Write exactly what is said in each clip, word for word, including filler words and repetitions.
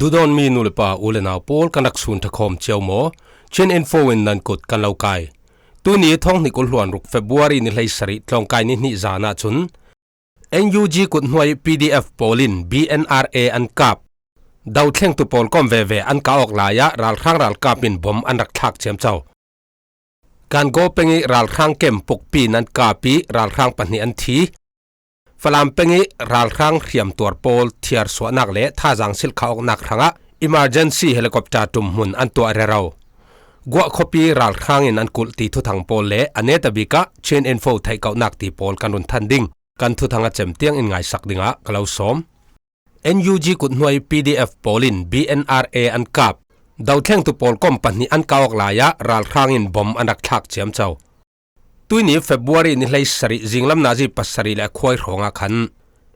Duhdawtmi nu le pa, u le nau pawl, kan rak sun ṭha khawm cio maw? Chin Info in nan kut kan lo kai. Tuni thawng hnih kul hluan ruk February ni hleisarih tlawngkai ni hnih zan ah cun N U G kut hnuai P D F pawl in B N R A an kap. Dothlengtu pawl kom veve an kah awk lai ah ralhrang ralkap in bom an rak thlak ciamco. Kangaw peng i ralhrang kem Pukpi in an kap i ralhrang pahnih an thi. Falam peng i ralhrang hriamtuar pawl thiarsuahnak le thazaang silh khah awknak hrangah emergency helicopter ṭumhmun an tuah rero. Guah khuapi ralhrang in an kulh ti thuthang pawl le a neta bik ah Chin Info theihkauhnak ti pawl kan run than ding. Kan thuthang a cem tiang in ngaisak dingah ka lo sawm. N U G kut hnuai P D F pawl in B N R A an kap. Dothlengtu pawl kom pahnih an kah awk lai ah ralhrang in bom an rak thlak ciamco. Tuini February ni hleisarih zinglam nazi pasarih le a khuai hrawngah khan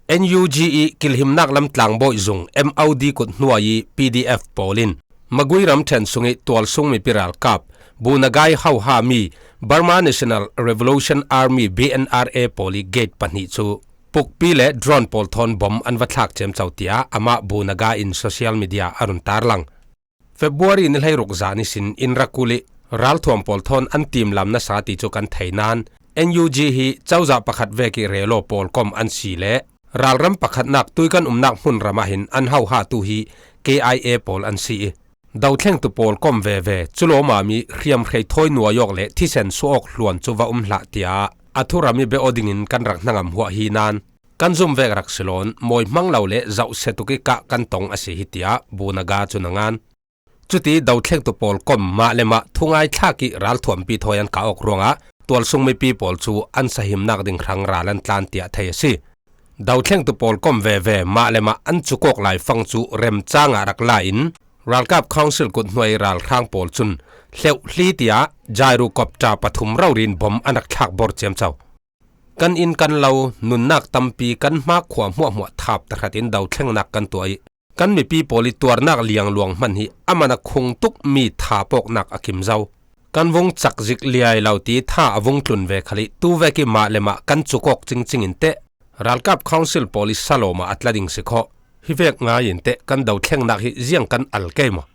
N U G i kilhimnak lam tlangbawi zung M O D kut hnuai i P D F pawl in Magui ramṭhen sung i tualsung mipi ralkap Bunagai hoha mi Burma National Revolution Army, B N R A, pawl i gate pahnih cu Pukpi le drone pawl thawn bom an va thlak ciamco, tiah amah Bunaga in social media a run tarlang. February ni hleiruk zan ihsin in rak kulh i ralthuam pawl thawn an timlam nasa ti cu kan thei nain N U G hi cozah pakhat vek i relo pawl kom an si le ralram pakhatnak tui kan umnak hmun ram ah hin an hoha tu hi K I A pawl an si i dothlengtu pawl kom veve cu lawmami hriamhrei thawi nuai awk le thisen suah awk hluan cu va um hlah, tiah a thuram i bia aw dingin kan rak hnangam huah hi nain kan zum vek rak si lawn mawi hmang lo le zohsia tuk i kah kan tong a si hi, tiah Bunaga cun a ngan. Cuti dothlengtu pawl kom mah le mah thungai thlak i ralthuampi thawi an kah awk ruangah tualsung mipi pawl cu an sahimnak ding hrang ral an tlan, tiah thei a si. Dothlengtu pawl kom veve mah le mah an cuk awk laifang cu remcang ah rak la in ralkap council kut hnuai ralhrang pawl cun hleuhhli tiah gyrocopter pathum rori in bom an rak thlak bor ciamco. Kan inn kan lo nunnak tampi kan hma khua hmuahhmuah thap tahratin dothlengnak kan tuah i kan mipi pawl i tuarnak liangluang hman hi a man a khung tukmi thap awknak a kim zo. Kan vung cak zik liai lo ti tha a vung tlun ve khal i tu vek i mah le mah kan cuk awk cingcing in teh ralkap council pawl i salawm ah a tla ding si khawh. Hi vek ngai in teh kan dothlengnak hi ziang kan al kei maw?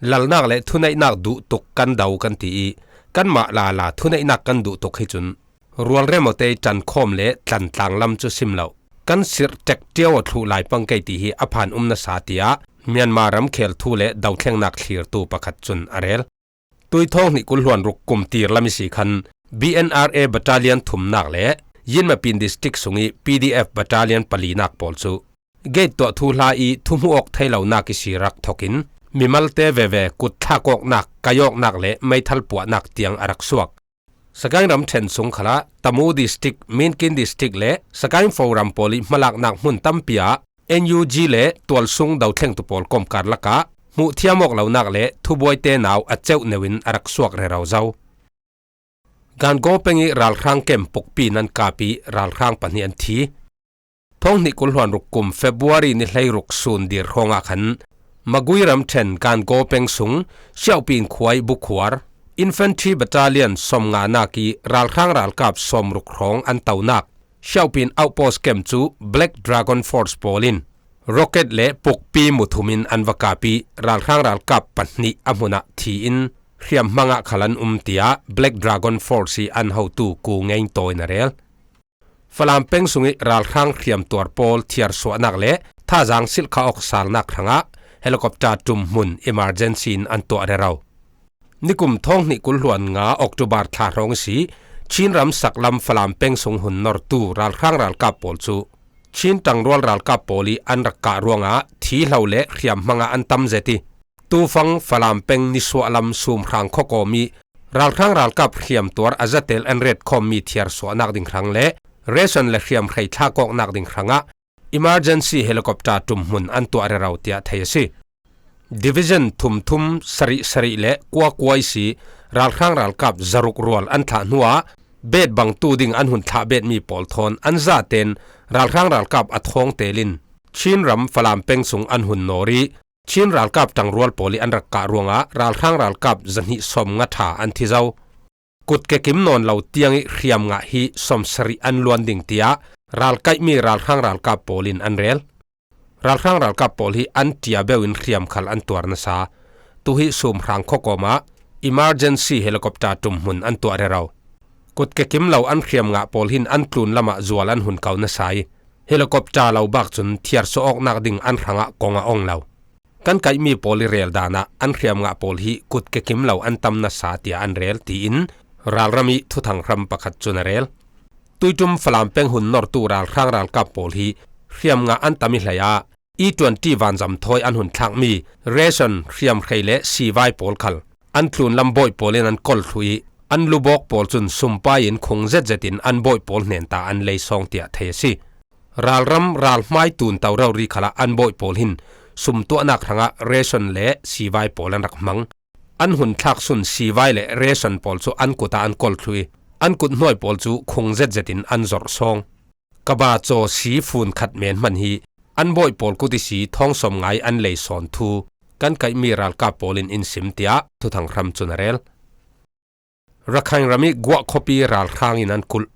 Lalnak le thuneihnak duh tuk kan do kan ti i kanmah lala thuneihnak kan duh tuk hi cun rualrem awte i ṭankhawm le tlantlang lam cu sim lo. Kan sirh ṭek ṭio aw thluh lai pang kei ti hi a phan um nasa, tiah Myanmar ramkhel thu le dothlengnak thlirtu pakhat cun a rel. Tui thawng hnih kul hluan ruk kum tir lam i si khan B N R A battalion thumnak le Yinmapin district sung i P D F battalion palinak pawl cu gate tuah thuhla i thuhmuh awk thei lonak i si rak thawk in mimalte veve kut thlak awknak, kai awknak le meithal puahnak tiang a rak suak. Sagaing ramṭhen sung khalah Tamu district, Minkin district le Sagaing Fo ram pawl i hmalaknak hmun tampi ah N U G le tualsung dothlengtu pawl kom karlak ah hmuh thiam awk lonak le thubuaite nau a ceuh neu in a rak suak rero zo. Gangaw peng i ralhrang kem Pukpi in an kap i ralhrang pahnih an thi. Thawng hnih kul hluan ruk kum February ni hleiruk sun dir hrawngah khan Magui ramṭhen Gangaw peng sung Siauhpin khuai Bukhuar Infantry Battalion sawmnga nak i ralhrang ralkap sawmruk hrawng an tonak Siauhpin Outpost kem cu Black Dragon Force pawl in rocket le pukpi muthum in an va kap i ralhrang ralkap pahnih a hmun ah thi in hriamhmang ah khal an um, tiah Black Dragon Force i an hotu Ku Ngei Taw in a rel. Falam peng sung i ralhrang hriamtuar pawl thiarsuahnak le thazaang silhkhah awk salnak hrangah helicopter ṭumhmun emergency in an tuah rero. Nikum thawng hnih kul hluan nga October thla hrawng i si Chin ram saklam Falam peng sung hun nortu ralhrang ralkap pawl cu Chin ṭangrual ralkap pawl i an rak kah ruangah thihlo le hriamhmang ah an tam zet i tufang Falam peng nisuahlam Sumhrang khuakawm i ralhrang ralkap hriamtuar a zatel an retkhawmmi thiarsuahnak ding hrang le ration le hriamhrei thlak awknak ding hrangah emergency helicopter ṭumhmun an tuah rero, tiah thei a si. Division thumthum, sarih sarih le kuakua i si ralhrang ralkap zaruk rual an thlah hnuah bet bangtu ding an hun thlah betmi pawl thawn an zaten ralhrang ralkap a thawng tel in Chin ram Falam peng sung an hun nawr i Chin ralkap ṭangrual pawl i an rak kah ruangah ralhrang ralkap zahnih sawmnga ṭha an thi zo. Kutke kim nawn lo tiang i hriamngah hi sawmsarih an luan ding, tiah ralkaihmi ralhrang ralkap pawl in an rel. Ralhrang ralkap pawl hi an tia beuin hriam khal an tuar nasa. Tu hi Sumhrang khuakawmah emergency helicopter tum hmun an tuah rero. Kut kekim lo an hriam ngah pawl hin an tlun lamah zual an hun kau nasa i, helicopter lo bak cun thiarsuah awknak ding an hrangah kong a ong lo. Kan kaihmi pawl i rel danah an hriam ngah pawl hi kut kekim lo an tam nasa tiah an rel, tiin ralram i thuthang hram pakhat cun a rel. Tuitum Falam peng hun nortu ralhrang ralkap pawl hi hriam ngah an tam i hleiah E twenty vanzam thawi an hun thlakmi ration hriamhrei le sivai pawl khal an tlunlam bawih pawl in an kol thluh i, an lubawk pawl cun sumpai in khung zetzet in an bawih pawl hnen ta an lei sawng tiah thei a si. Ralram ralhmai tun to rori khalah an bawih pawl hin sumtuahnak hrangah ration le sivai pawl an rak hmang. An hun thlak sun sivai le ration pawl cu an kut ah an kol thluh i, an kut hnuai pawl cu khung zetzet in an zorh sawng. Kaba caw si fun khat men hman hi an bawih pawl kut i si thawng sawm ngai an lei sawn thu kan kaihmi ralkap pawl in in sim tiah thuthang hram cun a rel. Rakhine ram i Guah khuapi ralhrang in an kulh.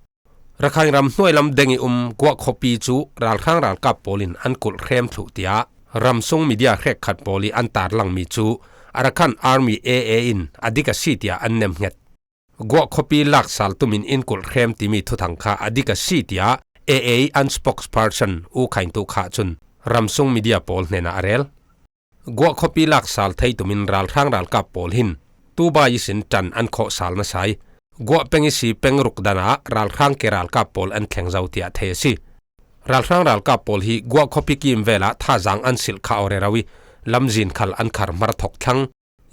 Rakhine ram hnuai lam deng i um Guah khuapi cu ralhrang ralkap pawl in an kulh hrem thluh tiah ramsung media hrekkhat pawl i an tarlangmi cu Arakan Army A A in a dik a si tiah an nemhnget. Guah khuapi laksal tumin in kulh hrem timi thuthang kha a dik a si tiah A A an spokesperson U Khain Tu Kha cun ramsung media pawl hnenah a rel. Guah khuapi laksal thei tumin ralhrang ralkap pawl hin tubai ihsin ṭan an khawh sal nasa i, Guah peng ihsi peng ruk dan ah ralhrang ke ralkap pawl an thleng zo tiah thei a si. Ralhrang ralkap pawl hi Guah khuapi kim velah thazaang an silh kha aw rero i, lamzin khal an khar hmar thawk thlang.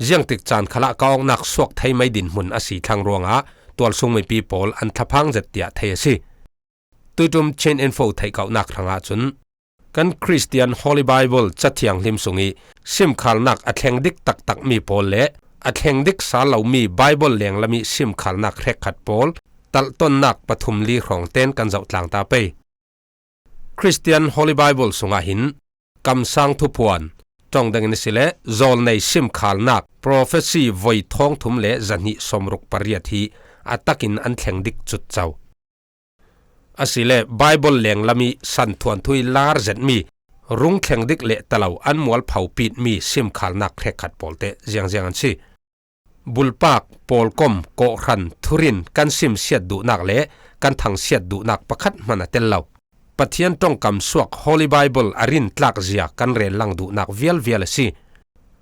Ziangtik caan khalah ka awknak suak thei mai dinhmun a si thlang ruangah tualsung mipi pawl an thlaphang zet tiah thei a si. Tuitum Chin Info theihkauhnak hrangah cun kan Christian Holy Bible Cathianghlim sung i simkhalnak a thleng dik taktakmi pawl le a thleng dik sal lomi Bible lenglam i simkhalnak hrekkhat pawl talhtonnak pathum li hrawng ten kan zoh tlang ta pei. Christian Holy Bible sungah hin kamsang thuphuan, ṭong dengin a si le zawlnei simkhalnak, prophecy voi thawngthum le zahnih sawmruk pariat hi a takin an thleng dik cutco. A si le Bible lenglam i santhuanthu i lar zetmi rung thleng dik le talo an mual phopitmi simkhalnak hrekkhat pawlte ziangziang an si. Bulpak, pawlkom, kawhhran, thurin kan simsiat duhnak le kan thangsiat duhnak pakhat hman a tel lo. Pathian ṭongkam suak Holy Bible a rintlak zia kan rel lang duhnak vialvial a si.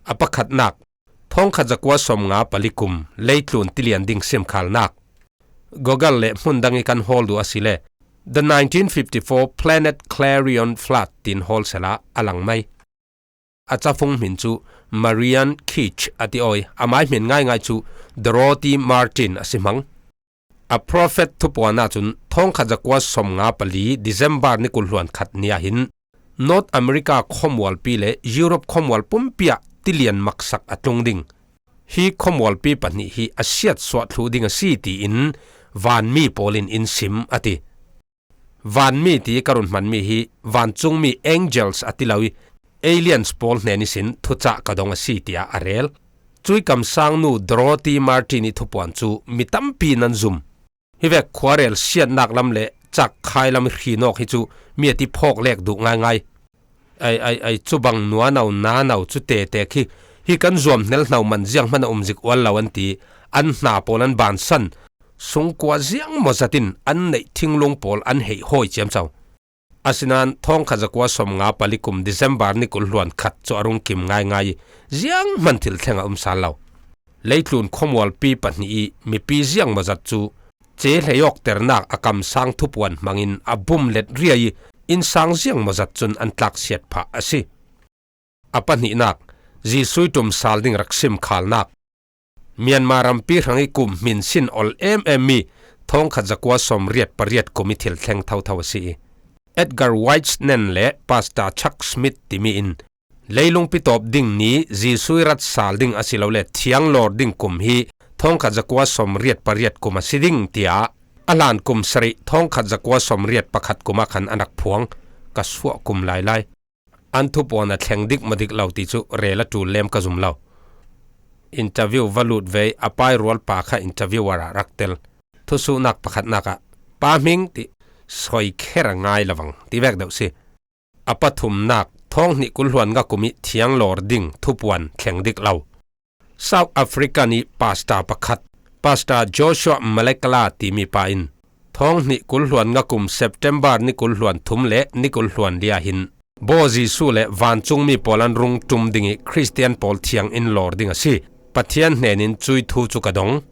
A pakhatnak, thawngkhat zakua sawmnga pali kum leitlun tilian ding simkhalnak. Google le hmun dang i kan hawl duh a si le The nineteen fifty-four Planet Clarion Flood tin hawl sela a lang mai. A cafung hmin cu Marian Keach a ti aw i, amai hmin ngaingai cu Dorothy Martin a si hmang. A Prophet thupuan ahcun thawngkhat zakua sawmnga pali December ni kul hluan khat ni ahhin North America khuamualpi le Europe khuamual pumpi ah tilian maksak a tlung ding. Hi khuamualpi pahnih hi a siatsuah thluh ding a si tiin vanmi pawl in in sim a ti. Vanmi ti ka run hmanmi hi vancungmi angels a ti lo i, aliens pawl hnen ihsin thucah ka dong a si, tiah a rel. Cui kamsangnu Dorothy Martin i thupuan cu mi tampi nan zum. Hi vek khuarel siatnak lam le cakkhai lam hrinawk hi cu mi a ti phawk lek duh ngaingai. Ai, ai, ai, cu bang nuano nano cu tete khi hi kan zuam hnel hno man zianghman a um zik ual lo an ti. An hna pawl an bansan. Sungkua ziangmaw zatin an neih thinglung pawl an heih hawi ciamco. Asinain thawngkhat zakua sawmnga pali kum December ni kul hluan khat cu a rung kim ngaingai i zianghman thil thleng a um sal lo. Leitlun khuamualpi pahnih i mipi ziangmaw zat cu ce hleiawkternak a kamsang thupuan hmangin a bum let riai i innsang ziangmaw zat cun an tlaksiat phah a si. A pahnihnak, Jesuh i ṭum sal ding rak simkhalnak. Myanmar rampi hrang i kum hmin sin ol em em mi thawngkhat zakua sawmriat pariat kum i thil thleng thotho a si i, Edgar Whitesnane le Pastor Chuck Smith timi in leilung pitawp ding ni Jesuh i rat sal ding a si lo le thiang lawr ding kum hi thawngkhat zakua sawmriat pariat kum a si ding, tiah a hlan kum sarih thawngkhat zakua sawmriat pakhat kum ah khan an rak phuang. Ka suah kum lailai. An thupuan a thleng dik maw dik lo ti cu rel a ṭul lem ka zum lo. Interview va lut ve i a pai rual pa kha interviewer ah rak tel. Thusuhnak pakhatnak ah, Pa hming ti soi kher a ngai lovang ti vek deuh si. A pathumnak, thawng hnih kul hluan nga kum ih thiang lawr ding thupuan thleng dik lo. South Africa ni pastor pakhat, Pastor Joshua Malekela timi pa in thawng hnih kul hluan nga kum September ni kul hluan thum le ni kul hluan li ah hin Baw Jesuh le vancungmi pawl an rung ṭum ding ih Khristian pawl thiang in lawr ding a si. Pathian hnenin cui thu cu ka dong.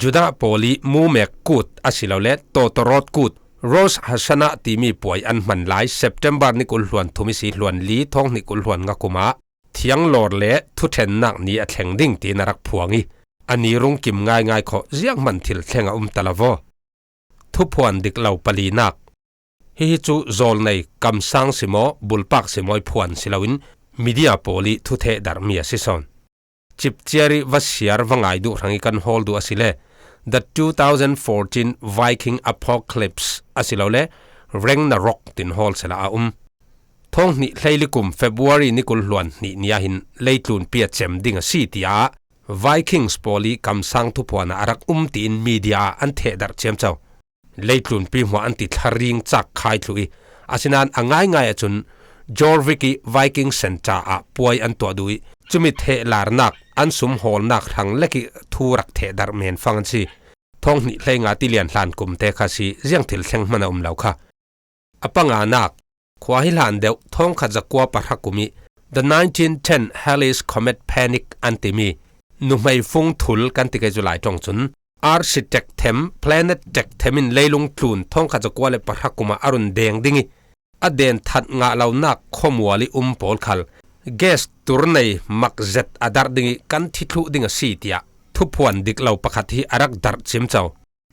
Judah pawl ih mumek kut a si lo le tawtawrawt kut, Rosh Hashanah timi puai an hman lai September ni kul hluan thum ih si hluan li thawng hnih kul hluan nga kum ah thiang lawr le thuṭhennak ni a thleng ding tiin a rak phuang ih a ni rung kim ngaingai khawh zianghman thil thleng a um ta lo vaw. Thuphuan dik lo palinak. Hihi cu zawlnei kamsang si maw, bulpak si maw ih phuan si loin media pawl ih thu thehdarhmi a si sawn. Cipciar ih va siar va ngai duh hrangih kan hawl duh a si le The two thousand fourteen Viking Apocalypse a si lo le Ragnarok tin hawl sehla a um. Thawng hnih hleili kum February ni kul hluan hnih ni ah hin leitlunpi a cem ding a si tiah Vikings pawl ih kamsang thuphuan ah a rak um tiin media ah an thehdarh ciamco. Leitlunpi hmuah an ti thlaring cak khai thluh ih, asinain a ngaingai ahcun Jorvik ih Viking Center ah puai an tuah duh ih, cumi thehlarnak an sum hawlnak hrang lek ih thu rak thehdarh men fang an si. Thawng hnih hleinga ti lian hlan kum te kha si, ziang thil thleng hman a um lo kha. A panganak, khua hi hlan deuh thawngkhat zakua pahra kum ih The nineteen ten Halley's Comet Panic an timi nuhmei fung thul kan ti kei cu Lai ṭong cun arsi ṭek them, planet ṭek them in leilung tlun thawngkhat zakua le pahra kum ah a run deng ding ih a den that ngah lonak khuamual ih um pawl khal gas tur nei mak zet a darh ding ih kan thi thluh ding a si tiah thuphuan dik lo pakhat hi a rak darh ciamco.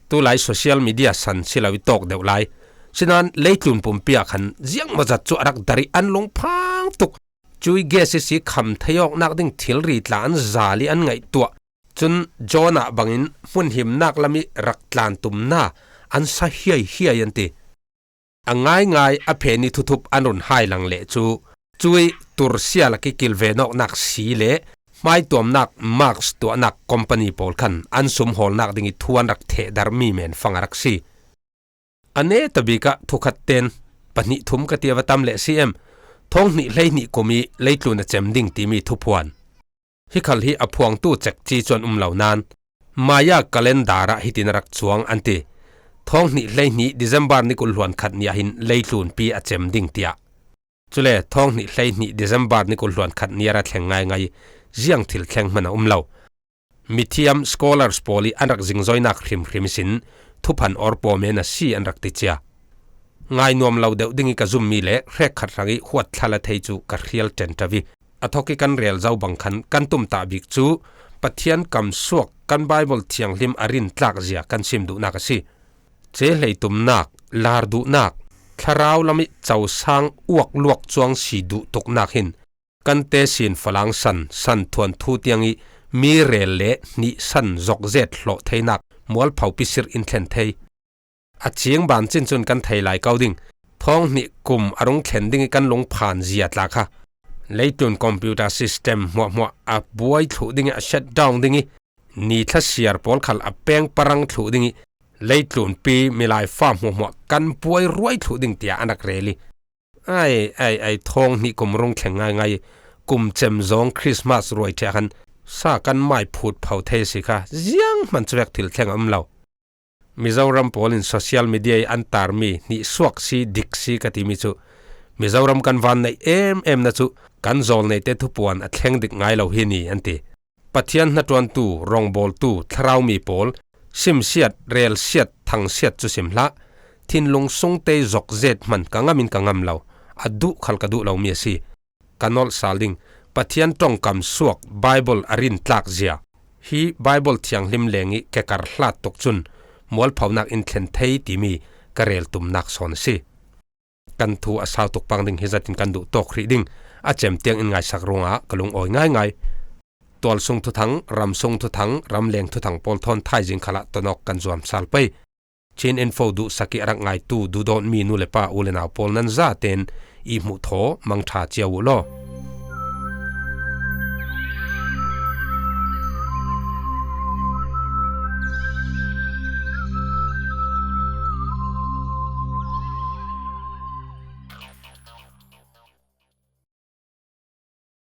Tulai social media san si lo ih tawk deuh lai. Sinain leitlun pumpi ah khan ziangmawzat cu a rak darh ih an lungphang tuk. Cui gas ihsi kham thei awknak ding thilri tla an zal ih an ngaihtuah. Cun Jonah bangin hmunhimnak lam ih rak tlantumna an sa hiaihiai an ti. A ngaingai a phen ih thuthup an run hai lang leh cu, cui tursia lak ih kilven awknak si le hmaituamnak mask tuahnak company pawl khan an sum hawlnak ding ih thu an rak thehdarhmi men fang a rak si. A neta bik ah thukhat ten pahnih thum ka ti a va tam leh si em, thawng hnih hleihnih kum ih leitlun a cem ding timi thuphuan. Hi khal hi a phuangtu cekci cu an um lo nain, Maya calendar ah hitin a rak cuang an ti. Thawng hnih hleihnih December ni kul hluan khat ni ah hin leitlunpi a cem ding tiah. Cule thawng hnih hleihnih December ni kul hluan khat ni a ra thleng ngaingai ih ziang thil thleng hman a um lo. Mithiam scholars pawl ih an rak zingzoinak hrimhrim ihsin thuphan awr pawmen a si an rak ti cia. Ngainuam lo deuh ding ih ka zummi le hrekkhat hrangih huat thlal a thei cu ka hrial ṭenṭo ih a thawk ih kan rel zo bang khan kan tumtah bik cu Pathian kamsuak kan Baibal thianghlim a rintlak zia kan sim duhnak a si. Ceh hleitumnak, lar duhnak, thlarau lam ih cosang uak luak cuang si duh tuknak hin kan tesin falang san, san thuanthu tiang ih mi rel le hnih san zokzet hlawh theinak mualpho pisir in thlen thei. A cing ban cin cun kan thei lai ko ding. Thawng hnih kum a rung thlen ding ih kan lungphan zia tla kha leitlun computer system hmuahhmuah a buai thluh ding ih a shutdown ding ih ni thlasiar pawl khal a peng parang thluh ding ih leitlunpi milai fa hmuahhmuah kan buai ruai thluh ding tiah an rak rel ih, ai, ai, ai, thawng hnih kum rung thleng ngaingai ih kum cem zawng Christmas ruai ṭheh khan sa kan mai phut pho thei a si kha, zianghman cuvek thil thleng a um lo. Mizoram pawl in social media ih an tarmi hnih suak si, dik si ka timi cu Mizoram kan van neih em em na cu kan zawlneite thupuan a thleng dik ngai lo hi ni an ti. Pathian hnaṭuantu, rawngbawltu, thlarau mi pawl, simsiat, relsiat, thangsiat cu sim hlah. Thinlung sungte zokzet hman ka ngam in ka ngam lo, a duh khal ka duh lomi a si. Ka nolh sal ding, Pathian ṭongkam suak, Baibal a rintlak zia. Hi Baibal thianghlim leng ih kekar hlat tuk cun mualphonak in thlen thei timi ka reltumnak sawn a si. Kan thu a sau tuk pang ding hi zatin kan duh tawk hrih ding a cem tiang in ngaisak ruangah ka lungawi ngaingai. Tualsung thuthang, ramsung thuthang, ramleng thuthang pawl thawn thaizing khalah tonawk kan zuam sal pei. Chin Info duhsak ih a rak ngaitu duhdawtmi nu le pa u le nau pawl nan zaten i hmuh thaw mangṭha cio uh law.